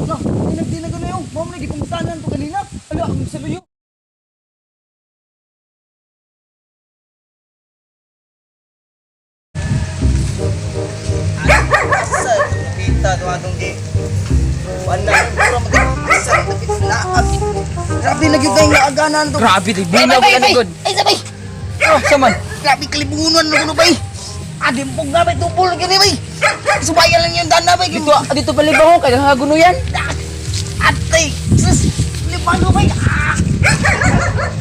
Ala, ay nagdinagan na yun. Mao man gipangutanan to kanina. Ala, ang saluyo. Asa kita to atong gi. Wala mura mag-asa tapit laag. Grabe na gyud kayong naaganan to. Grabe, di binaw Bay, ka bay, na gud. Ay, sabay. Oh, saman. Grabe kalibunan na kuno bay. Adimpog na bay tubol gani bay. Subayan lang yung dana bay. Dito, dito palibang ko kay haguno yan. Atay, sus. Libango bay. Ah.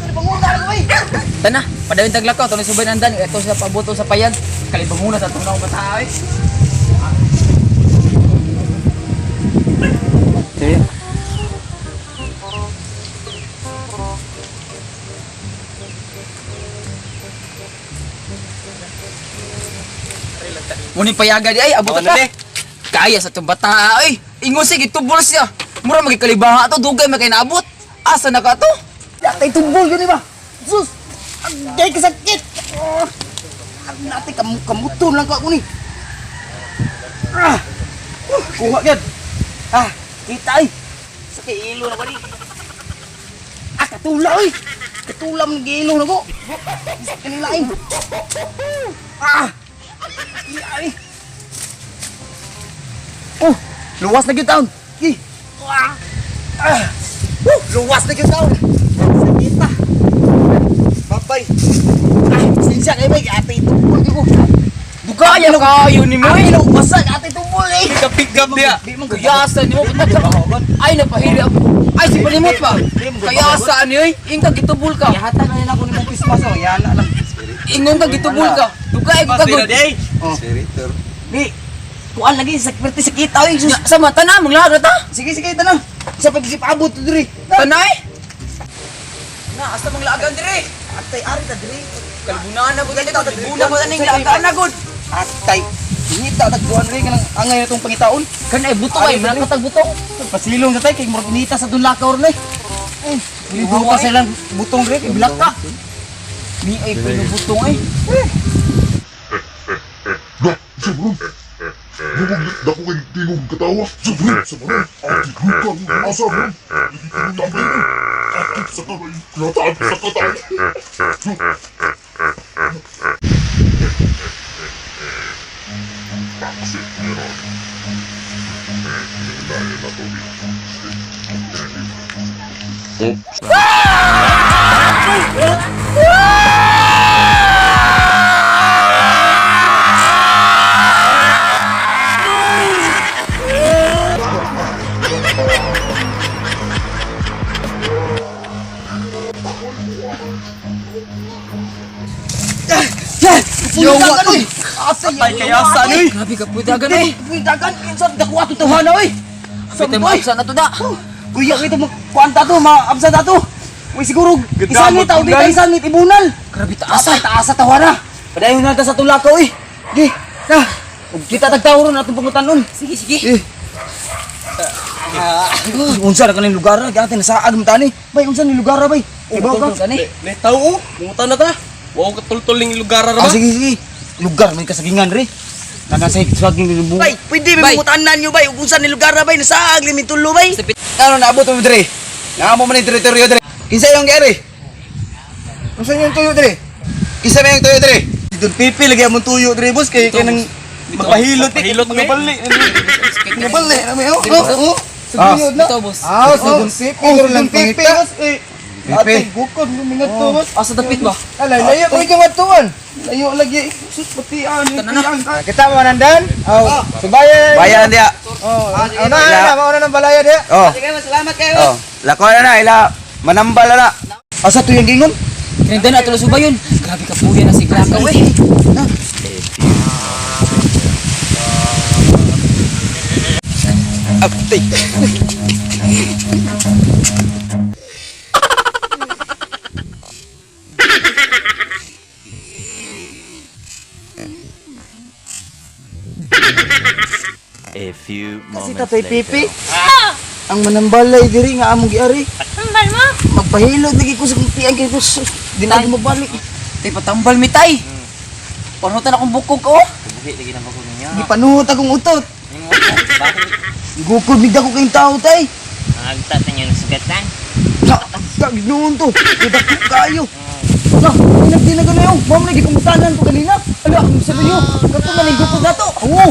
Libango na ko bay. Tana, padayon taglakaw tuloy subay nandan ito sa pabuto sa payag. Kalibanguna sa tunaw bata ay. Sige. Muni payaga di ay abot Ano ka. Kaya sa itong bata ay. Ingon sige tubol siya. Mura magikalibaha to dugay man kay naabot. Asa na ka to? Atay tubol gani ba? Sus. Agay kasakit. Oh. Nate kamu kamuton lang ko ako ni. Ah. Kuha gyud. Ah, kita ay. Sa kay ilo na ba ni? Ah, katula oy. Katula man giilo na ko. Sa kanila ay. Ah. Di ay. Oh, luwas na gyud taon. Gi. Ah. Ah. Luwas na gyud taon. Sa kita. Babay. Ah, sinsya kay bay, ate tubol gyud ko. Dugaya kayo ni mo. Ay, basag ate tubol eh. Kapigap diya. Di man Kayasa ni mo. Ay, napahili ako. Ay, si palimot pa. Kayasa ni oy. Ingka gitubol ka. Yahatan na ako nimong Christmas oh, yana lang. Ingon ka gitubol ka. Dugay ko kagod. Oh. Di. Kuan lagi sa perti sa kita oy. Sus. Nya, Sama tana mong lahat ta. Sige sige tanan. Sa pag-isip abot to diri. Tanay. Na asa mong laagan dire. Atay ari ta diri. Kalbunan na gud dito. Kalbunan mo taning laagan na gud. Atay. Ngita tag kuan diri kanang angay na tong pangitaon. Kan ay buto ay manakatag butong. Pasilong sa tay kay murag inita sa dunlakaw ron eh. Eh, libuta sa ilang butong diri kay bilak ka. Ni ay puno butong ay. Na, sobrang. Bumag dako kay tingog katawa. Sobrang, sobrang. Ati luka asa bro. Tambay. Akit sa kamay. Krataan sa katawa. Baksit meron. Layo na tubig. Oh. Yawa oy. Atay kayasa ni. Grabe ka pudagan ay. Pudagan kinsa dako ato tawhana oy. Bitay mo absa na to da. Kuya kita magkuan ta to, maabsa ta to. Uy siguro isangit ta, di ta isangit ibunal. Grabe taasa. Asa taasa tawhana. Padayon na ta sa tulakaw oy. Gi, na. Ug kita tagtawo ron atong pangutanon. Sige sige. Eh. Unsa na kaning lugar ra? Ate nasaag man tani. Bay unsa ni lugar ra bay? Ibaw ka. Kani. Ne tao oh. Mungutan na ta. Wow katultol ning lugar ra Ah, ba? sige sige. Lugar may kasagingan re. Nagasay saging ni Bay, pwede Bay. may mungutanan nyo bay. Ug unsa ni lugar ra bay? Nasaag limitulo bay. Ano naabot mo dire? Naamo man yung teritoryo dire. Kinsa yung giari? Unsa yung tuyo dire? Kinsa may yung tuyo dire? Don Pipi lagi among tuyo diri boss kay kanang magpahilot eh. Mga bali. Mga bali na may oh. Oh. Ah, Ito boss. Ah, sa Don Pipi Oh, Don Pipi boss eh. Pipi. Ate gukod lumingat to boss. Asa dapit ba? Alay, layo ko yung matuan. Layo lagi. Sus patian. Tanan na. Kita mo nandan? Oh, subayan. Bayan dia. Oh, una na, mauna ng balaya dia. Oh. Sige, salamat kayo. Oh, lako na na ila manambal na na. Asa tuyang gingon? Kinida na tulo subayon. Grabe ka puya na si Krakaw eh. Aptik. A few Kasi moments Tatay later. Pipi. Ang manambalay diri nga among giari. Tambal mo? Magpahilot lagi ko sa tiyan kay ko. Di na ako mabalik. Tay patambal mi tay. Panutan akong bukog ko. Gipanuhot akong utot. Gukod bigda ko kayong tao tay. Agta ta niyo nasugatan. Sa, agta ginoon to. Kita ko kayo. Sa, pinagdinagan na yun. Ma'am, lagi pangutanan to kanina. Ala, ang sabi niyo. Kato na ning gukod na to. Oo.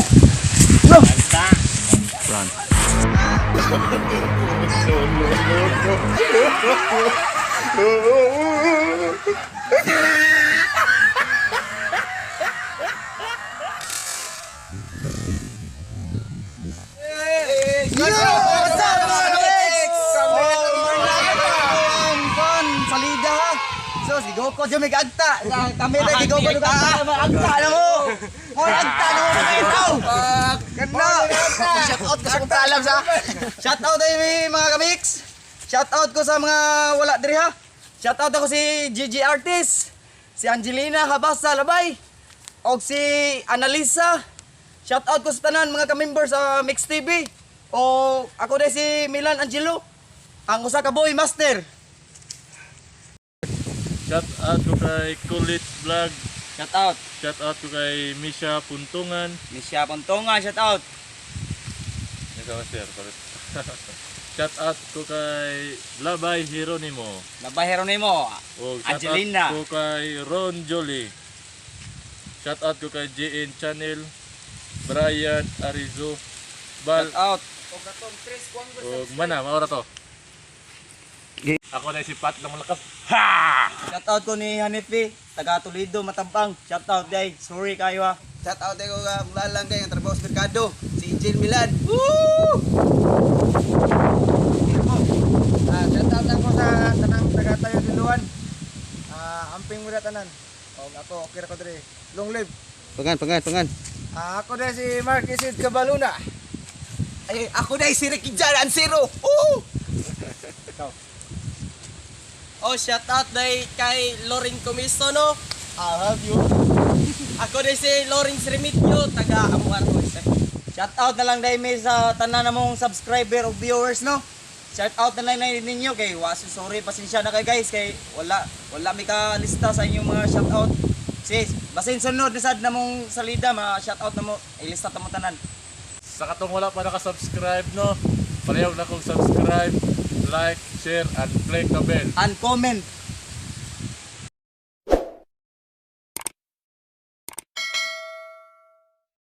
Ala. Agta. Yo! What's up, mga Kamex? Kon, salida ha. So, si Goko dyan may kaagta. Kami tayo si Goko nung agta. Agta na mo. Mo agta na mo mga tao. Ganda. Shout out ko sa kong alam sa. Shout out ay mga Kamix. Shout out ko sa mga wala diri ha. Shout out ako si GG Artist, si Angelina Habasa Labay, og si Annalisa. Shout out ko sa tanan mga ka-member sa Mix TV. O ako dai si Milan Angelo, ang usa ka boy master. Shout out ko kay Kulit Vlog. Shout out. Shout out ko kay Misha Puntungan. Misha Pontonga, shout out. Ikaw, sir. Kulit. Shout out ko kay Labay Hieronimo. Labay Heronimo. O, shout Angelina. out ko kay Ron Jolie. Shout out ko kay JN Channel. Brian Arizo. Bal. Shout out. O, mana, maura to. Ako na si Pat ng malakas. Shout out ko ni Hanifi, taga Toledo, Matabang. Shout out day. Sorry kayo ha. Shout out ko ka lalang kay ang trabaho sa merkado, si Jill Milan. Woo! Shout out ako sa tanang taga tayo Diluan. Amping mo tanan. Og ako okay ra ko diri. Long live. Pangan, pangan, pangan. Ako na si Mark Isid Cabaluna. Ay, ako na si Ricky Jan Ansero. Woo! Oh, shout out day kay Loring Comiso no. I love you. Ako day si Lawrence Remigio taga Amuar Shout out na lang dahil may sa tanan namong subscriber o viewers no. Shout out na lang na ninyo kay waso sorry pasensya na kay guys kay wala wala mi ka lista sa inyong mga shout out. Sis, basin sunod ni sad namong salida ma shout out na mo ilista ta mo tanan. Sa katong wala pa nakasubscribe, no? Pareho na kong subscribe, like, share, and click the bell. And comment.